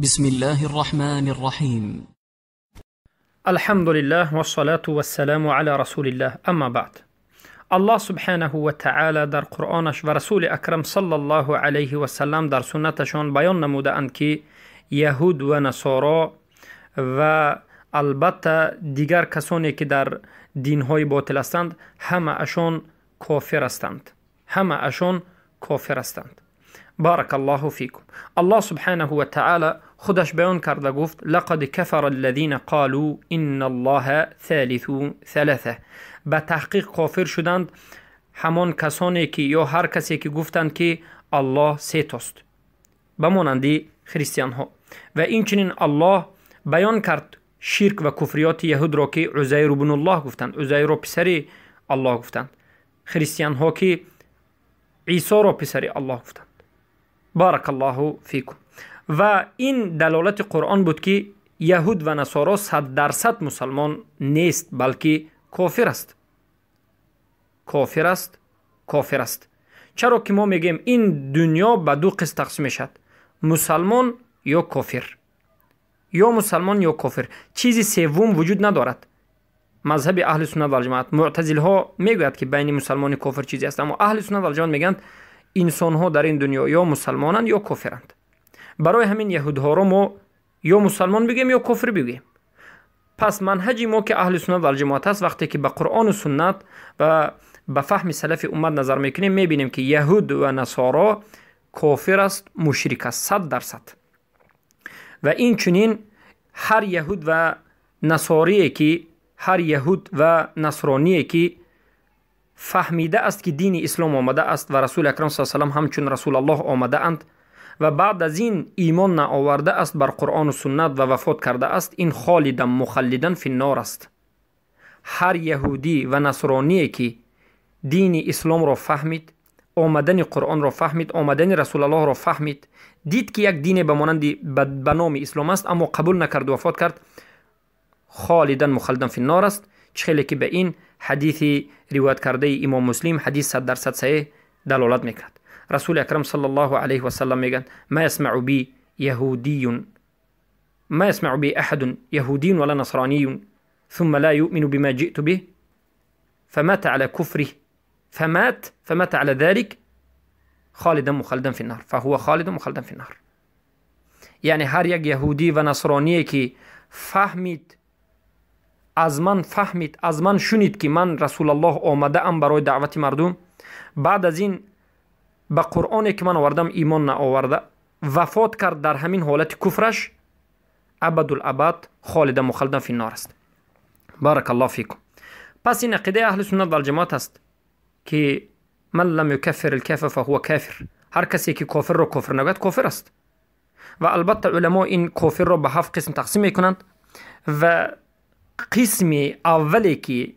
بسم الله الرحمن الرحيم. الحمد لله والصلاة والسلام على رسول الله، اما بعد. الله سبحانه وتعالى در قرآنش و رسول اکرم صلی الله علیه و سلم در سنتشان بیان نموده‌اند که یهود و نصارا و البته دیگر کسانی که در دینهای باطل هستند همه اشان کافر هستند، همه اشان کافر هستند. بارک الله فیکم. الله سبحانه و تعالی خودش بیان کرده گفت: لقد کفر الذین قالوا ان الله ثالث ثلاثه. به تحقیق کافر شدند همان کسانی که یا هر کسی که گفتند که الله سه تاست، به مانند خریستیان ها. و این چنین الله بیان کرد شرک و کفریات یهود را که عزیر بن الله گفتند، عزیر را پسر الله گفتند، خریستیان ها که عیسی را پسر الله گفتند. بارک الله فیکم. و این دلالت قرآن بود که یهود و نصارا 100% مسلمان نیست، بلکه کافر است، کافر است، کافر است. چرا که ما میگیم این دنیا به دو قسم تقسیم میشد: مسلمان یا کافر، یا مسلمان یا کافر. چیزی سوم وجود ندارد. مذهب اهل سنت و جماعت، معتزله ها میگوید که بین مسلمان و کافر چیزی است، اما اهل سنت و جماعت میگند انسان ها در این دنیا یا مسلمانند یا کافرند. برای همین یهودها را ما یا مسلمان بگیم یا کافر بگیم. پس منهج ما که اهل سنت و جماعت است، وقتی که به قرآن و سنت و به فهم سلف امت نظر میکنیم، میبینیم که یهود و نصارا کافر است، مشرک است، 100%. و این چنین هر یهود و نصاری که هر یهود و نصرانی که فهمیده است که دین اسلام آمده است و رسول اکرم صلی الله علیه و سلم همچون رسول الله آمده اند و بعد از این ایمان نآورده است بر قرآن و سنت و وفات کرده است، این خالدا مخلدا فی النار است. هر یهودی و نصرانی که دین اسلام را فهمید، آمدن قرآن را فهمید، آمدن رسول الله را فهمید، دید که یک دین به مانند به نام اسلام است اما قبول نکرد و وفات کرد، خالدا مخلدا فی النار است. چه که به این حدیث روایت کرده امام مسلم، حدیث 100% صحیح دلالت میکرد. رسول اکرم صلی الله علیه و سلم میگن: ما يسمع بی یهودی، ما يسمع بی احد یهودی ولا نصرانی ثم لا يؤمن بما جئت به فمات على كفره فمات على ذلك خالدا مخلدا في النار، فهو خالد مخلدا في النار. یعنی هر یک یهودی و نصرانی که فهمید، از من فهمید، از من شنید که من رسول الله آمده ام برای دعوت مردم، بعد از این به قرآنی که من آوردم ایمان نآورده، وفات کرد در همین حالت کفرش، ابد الابد خالدا مخلدا فی النار است. بارک الله فیکم. پس این عقیده اهل سنت و الجماعت است که من لم یکفر الکافر فهو کافر. هر کسی که کافر را کافر نگوید کافر است. و البته علما این کافر را به 7 قسم تقسیم میکنند و قسم اولی که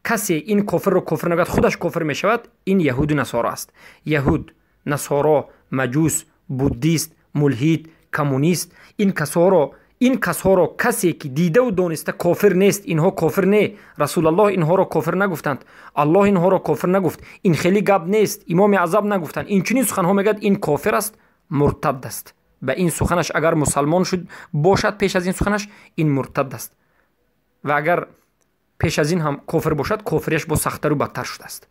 کسی این کافر را کافر نگوید خودش کافر می شود، این یهود و نصارا است. یهود، نصارا، مجوس، بودیست، ملحد، کمونیست، این کسها را کسی که دیده و دانسته کافر نیست، اینها کافر نه، رسول الله اینها را کافر نگفتند، الله اینها را کافر نگفت، این خیلی گپ نیست، امام اعظم نگفتند، این چنین سخنها میگد این کافر است، مرتد است. به این سخنش اگر مسلمان شد باشد پیش از این سخنش، این مرتد است. و اگر پیش از این هم کافر باشد، کافریش با سخت‌تر و بدتر شده است.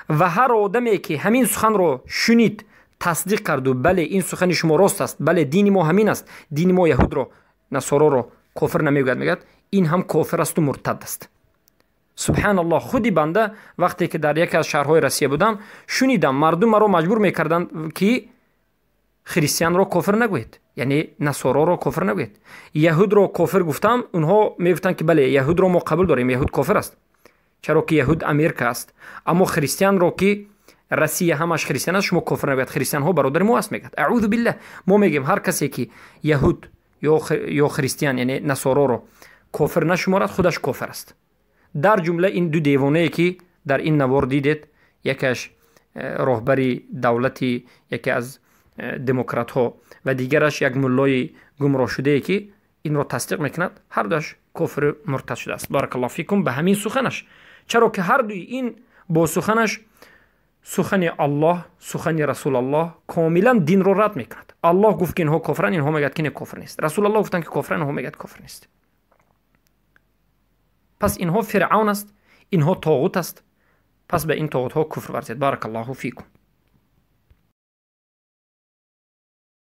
و هر آدمی که همین سخن را شنید، تصدیق کرد و بله این سخن شما راست است، بله دین ما همین است، دین ما یهود را نصارا را کافر نمیگوید، میگوید این هم کافر است و مرتد است. سبحان الله. خودی بنده وقتی که در یکی از شهرهای روسیه بودم، شنیدم مردم مرا مجبور میکردند که خریستیان را کافر نگویید، یعنی نصارا را کافر نگویید. یهود را کافر گفتم، اونها میگفتند که بله یهود را ما قبول داریم، یهود کافر است، چرا که یهود امریکا است. اما خریستیان را که روسیه همش خریستیان است، شما کافر نگویید، خریستیان ها برادر ما است، میگد. اعوذ بالله. ما میگیم هر کسی که یهود یا خریستیان یعنی نصارا را کافر نشمارد، خودش کافر است. در جمله این دو دیوانه که در این نوار دیدید، یکش راهبری دولتی یکی از دموکرات ها و دیگرش یک ملای گمراه شده که این را تصدیق میکند، هر دوش کفر مرتد شده است. بارک الله فیکم. به همین سخنش، چرا که هر دوی این با سخنش Сухани Аллоҳ, сухани Расулаллоҳ комилан динро рад мекунад. Аллоҳ гуфт, ки инҳо кофиранд, инҳо мегӯяд, ки не, кофир нест. Расулаллоҳ гуфтанд, ки кофиранд, инҳо мегӯяд, кофир нест. Пас инҳо фиръавн аст, инҳо тоғут аст. Пас ба ин тоғутҳо куфр варзед. Баракаллоҳу фикум.